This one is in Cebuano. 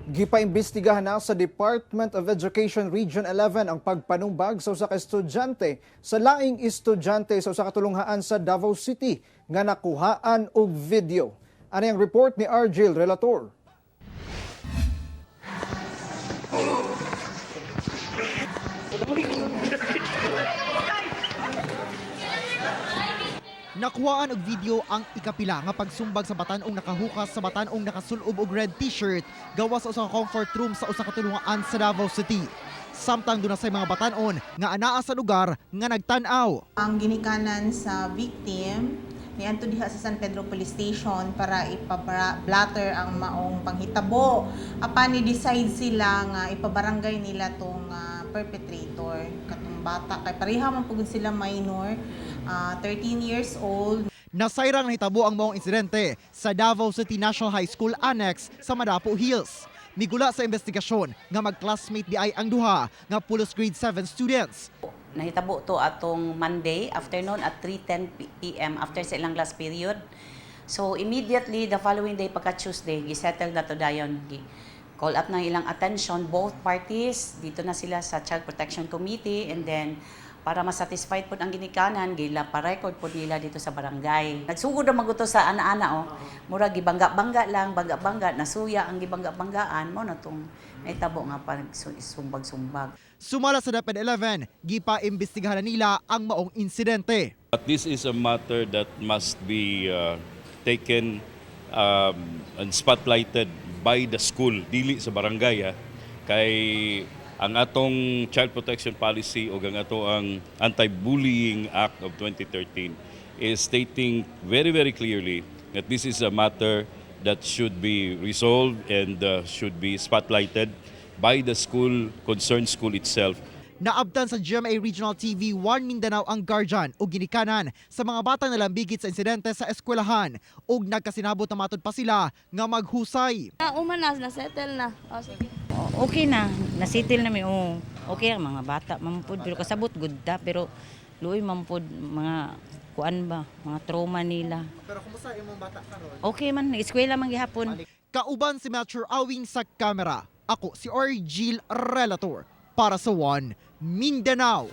Gipaimbestigahan na sa Department of Education Region 11 ang pagpanumbag sa usa ka estudyante sa laing estudyante sa usa ka tulunghaan sa Davao City nga nakuhaan og video. Ani ang report ni Argel Relator. Nakuhaan og video ang ikapila nga pagsumbag sa batan-ong nakahukas sa batan-ong nakasulob og red t-shirt gawas sa usa ka comfort room sa usa ka tulungaan sa Davao City. Samtang duna say mga batan-on nga anaa sa lugar nga nagtan-aw. Ang ginikanan sa victim niadto diha sa San Pedro Police Station para ipablatter ang maong panghitabo. Apan ni decide sila nga ipabarangay nila tong perpetrator katong bata kay pareha man pugod sila minor, 13 years old. Nasayrang nahitabo ang maong insidente sa Davao City National High School Annex sa Madapo Hills. Migula sa investigasyon nga magclassmate di ay ang duha nga pulos grade 7 students. Nahitabo to atong Monday afternoon at 3:10 p.m. after sa ilang last period. So immediately the following day, pagka Tuesday, gisettle na to dayon. Call up na ilang attention both parties. Dito na sila sa Child Protection Committee and then para masatisfied pod ang ginikanan, gila pa-record pod nila dito sa barangay. Nagsugod na maguto sa ana-ana oh. Mura gibangga-bangga lang, bangga-bangga, nasuya ang gibangga-banggaan mo na tong nahitabo nga pag sumbag-sumbag. Sumala sa DepEd 11, gipa-imbestigahan na nila ang maong insidente. But this is a matter that must be taken and spotlighted by the school, dili sa barangay. Kay ang atong Child Protection Policy o ang ato ang Anti-Bullying Act of 2013 is stating very, very clearly that this is a matter that should be resolved and should be spotlighted by the school, concerned school itself. Naabtan sa GMA Regional TV 1 Mindanao ang guardian o ginikanan sa mga batang nalambigit sa insidente sa eskwelahan ug nagkasinabot na matud pa sila nga maghusay. Ah, uma na, na-settle na. O, sige. Okay na, nasitil na mi, oh. Okay ang mga bata man pud, pero kasabot gud ta, pero luoy man pud mga kuan ba, mga trauma nila. Pero kumusta imong bata karon? Okay man, eskwela man gihapon. Kauban si Melcher Awing sa kamera. Ako si Argil Relator para sa One Mindanao.